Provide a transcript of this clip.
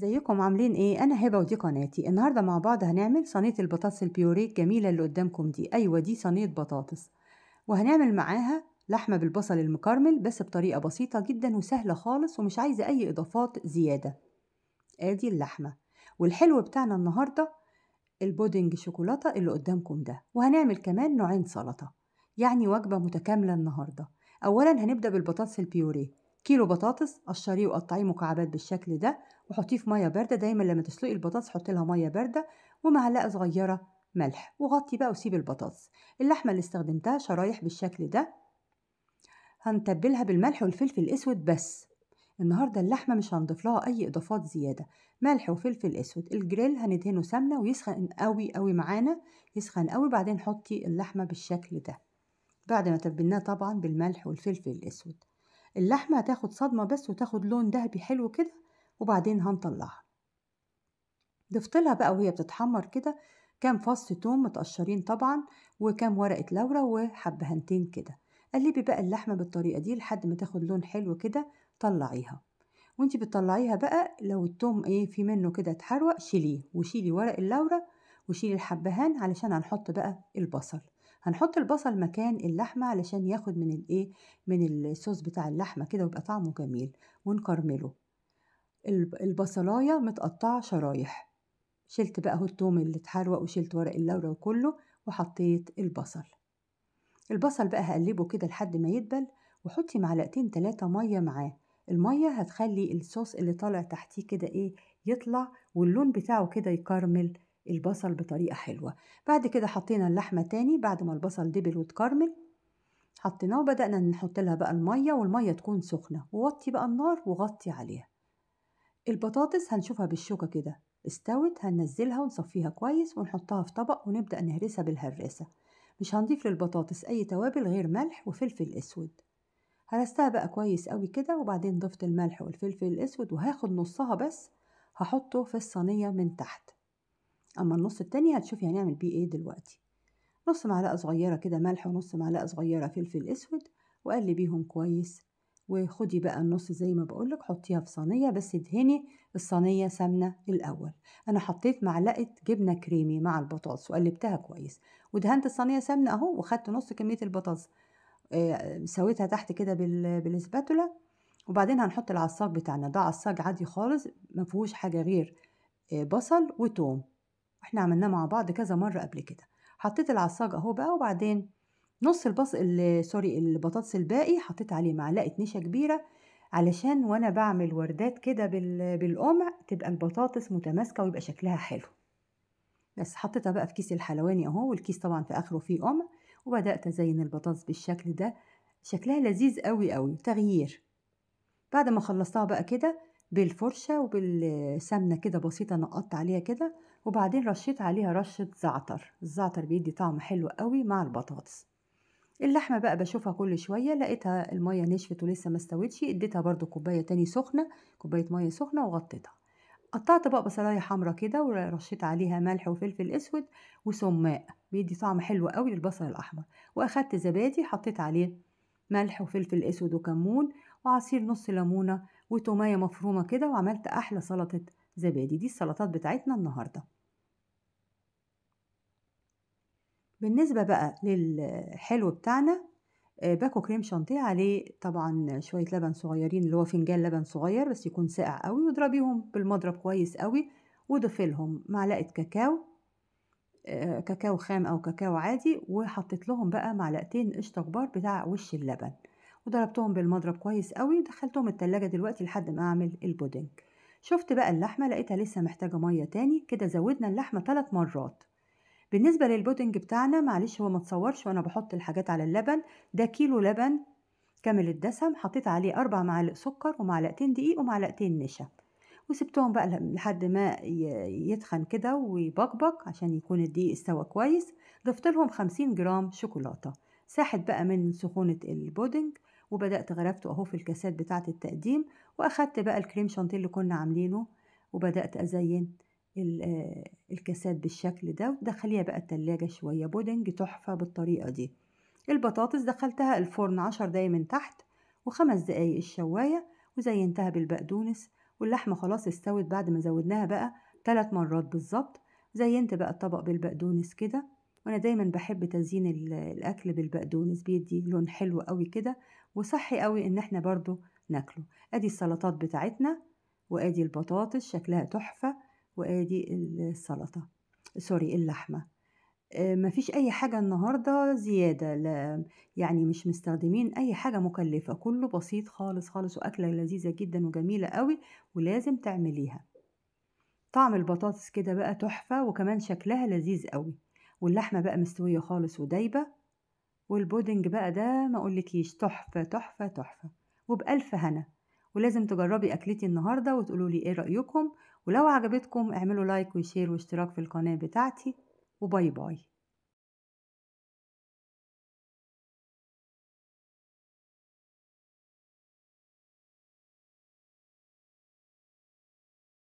ازيكم عاملين ايه؟ انا هبه ودي قناتي. النهارده مع بعض هنعمل صينية البطاطس البيوريه الجميلة اللي قدامكم دي. ايوه دي صينية بطاطس، وهنعمل معاها لحمه بالبصل المكرمل بس بطريقة بسيطة جدا وسهلة خالص ومش عايزه اي اضافات زيادة. ادي اللحمة، والحلو بتاعنا النهارده البودنج شوكولاتة اللي قدامكم ده، وهنعمل كمان نوعين سلطة، يعني وجبة متكاملة النهارده. اولا هنبدا بالبطاطس البيوريه. كيلو بطاطس قشريه وقطعيه مكعبات بالشكل ده، وحطيه في مية باردة. دايما لما تسلقي البطاطس حطي لها مية باردة ومعلقة صغيرة ملح، وغطي بقى وسيبي البطاطس. اللحمة اللي استخدمتها شرايح بالشكل ده، هنتبلها بالملح والفلفل الاسود بس. النهارده اللحمة مش هنضيف لها اي اضافات زيادة، ملح وفلفل اسود. الجريل هندهنه سمنه ويسخن قوي قوي معانا، يسخن قوي، بعدين حطي اللحمة بالشكل ده بعد ما تبلناها طبعا بالملح والفلفل الاسود. اللحمة هتاخد صدمة بس وتاخد لون ذهبي حلو كده، وبعدين هنطلعها. ضفت لها بقى وهي بتتحمر كده كام فص توم متقشرين طبعا، وكام ورقة لورا وحبهنتين كده. قلبي بقى اللحمة بالطريقة دي لحد ما تاخد لون حلو كده، طلعيها. وانتي بتطلعيها بقى لو التوم ايه في منه كده اتحروق شيليه، وشيلي ورق اللورا وشيلي الحبهان، علشان هنحط بقى البصل. هنحط البصل مكان اللحمة علشان ياخد من الايه، من الصوص بتاع اللحمة كده ويبقى طعمه جميل، ونكرمله. البصلايه متقطعه شرايح. شلت بقى اهو التوم اللي اتحروق وشلت ورق اللورا وكله، وحطيت البصل. البصل بقى هقلبه كده لحد ما يدبل، وحطي معلقتين 3 مية معاه. المية هتخلي الصوص اللي طالع تحتيه كده ايه يطلع، واللون بتاعه كده يكرمل البصل بطريقة حلوة. بعد كده حطينا اللحمة تاني بعد ما البصل دبل واتكرمل، حطيناه وبدأنا نحط لها بقى المية، والمية تكون سخنة، ووطي بقى النار وغطي عليها. البطاطس هنشوفها بالشوكة كده استوت، هننزلها ونصفيها كويس ونحطها في طبق ونبدأ نهرسها بالهراسه. مش هنضيف للبطاطس اي توابل غير ملح وفلفل اسود. هرستها بقى كويس قوي كده، وبعدين ضفت الملح والفلفل الاسود، وهاخد نصها بس هحطه في الصينية من تحت، اما النص التاني هتشوفي هنعمل بيه ايه دلوقتي. نص معلقه صغيرة كده ملح ونص معلقه صغيرة فلفل اسود، وقلبيهم كويس. وخدي بقى النص زي ما بقولك حطيها في صينية، بس ادهني الصينية سمنه الاول. انا حطيت معلقه جبنه كريمي مع البطاطس وقلبتها كويس، ودهنت الصينية سمنه اهو، وخدت نص كمية البطاطس سويتها تحت كده بالسباتولا. وبعدين هنحط العصاج بتاعنا ده، عصاج عادي خالص ما فيهوش حاجة غير بصل وتوم، احنا عملناه مع بعض كذا مرة قبل كده. حطيت العصاج اهو بقى، وبعدين نص البصل البطاطس الباقي حطيت عليه معلقه نشا كبيرة، علشان وانا بعمل وردات كده بالقمع تبقى البطاطس متماسكة ويبقى شكلها حلو. بس حطيتها بقى في كيس الحلواني اهو، والكيس طبعا في اخره فيه قمع، وبدات ازين البطاطس بالشكل ده. شكلها لذيذ قوي قوي، تغيير. بعد ما خلصتها بقى كده بالفرشه وبالسمنه كده بسيطة نقطت عليها كده، وبعدين رشيت عليها رشه زعتر. الزعتر بيدي طعم حلو قوي مع البطاطس. اللحمة بقى بشوفها كل شوية، لقيتها المية نشفت ولسه ما استوتش، اديتها برده كوباية تاني سخنة، كوباية مية سخنة، وغطيتها. قطعت بقى بصلايه حمرا كده ورشيت عليها ملح وفلفل اسود وسماق، بيدي طعم حلو قوي للبصل الاحمر. واخدت زبادي حطيت عليه ملح وفلفل اسود وكمون وعصير نص ليمونه وتوميه مفرومه كده، وعملت احلى سلطة زبادي. دي السلطات بتاعتنا النهارده. بالنسبة بقى للحلو بتاعنا، باكو كريم شانتيه عليه طبعا شوية لبن صغيرين، اللي هو فنجان لبن صغير بس يكون ساقع قوي، واضربيهم بالمضرب كويس قوي، وضيفي لهم معلقه كاكاو، كاكاو خام او كاكاو عادي، وحطيت لهم بقى معلقتين قشطه كبار بتاع وش اللبن، وضربتهم بالمضرب كويس قوي، ودخلتهم التلاجة دلوقتي لحد ما اعمل البودنج. شفت بقى اللحمة لقيتها لسه محتاجه مية تاني كده، زودنا اللحمة 3 مرات. بالنسبة للبودنج بتاعنا معلش هو ما تصورش وانا بحط الحاجات على اللبن ده، كيلو لبن كامل الدسم حطيت عليه 4 معالق سكر ومعلقتين دقيق ومعلقتين نشا، وسبتهم بقى لحد ما يتخن كده ويبقبق عشان يكون الدقيق استوى كويس. ضفت لهم 50 جرام شوكولاتة، ساحت بقى من سخونة البودنج، وبدات غرفته اهو في الكاسات بتاعه التقديم. واخدت بقى الكريم شانتيه اللي كنا عاملينه وبدات ازين الكاسات بالشكل ده، ودخليها بقى التلاجة شوية. بودنج تحفة بالطريقة دي. البطاطس دخلتها الفرن 10 دقايق من تحت و5 دقايق الشواية، وزينتها بالبقدونس، واللحمة خلاص استوت بعد ما زودناها بقى 3 مرات بالظبط. زينت بقى الطبق بالبقدونس كده، وانا دايما بحب تزيين الاكل بالبقدونس، بيدي لون حلو قوي كده وصحي قوي ان احنا برضو ناكله. ادي السلطات بتاعتنا، وادي البطاطس شكلها تحفة، وادي السلطة sorry اللحمة. مفيش اي حاجة النهاردة زيادة، لا يعني مش مستخدمين اي حاجة مكلفة، كله بسيط خالص خالص، واكلة لذيذة جدا وجميلة قوي ولازم تعمليها. طعم البطاطس كده بقى تحفة، وكمان شكلها لذيذ قوي، واللحمة بقى مستوية خالص ودايبة، والبودنج بقى ده ما اقولكيش تحفة تحفة تحفة، وبألف هنا. ولازم تجربي اكلتي النهاردة وتقولوا لي ايه رأيكم، ولو عجبتكم اعملوا like و share واشتراك في القناة بتاعتي، و bye bye.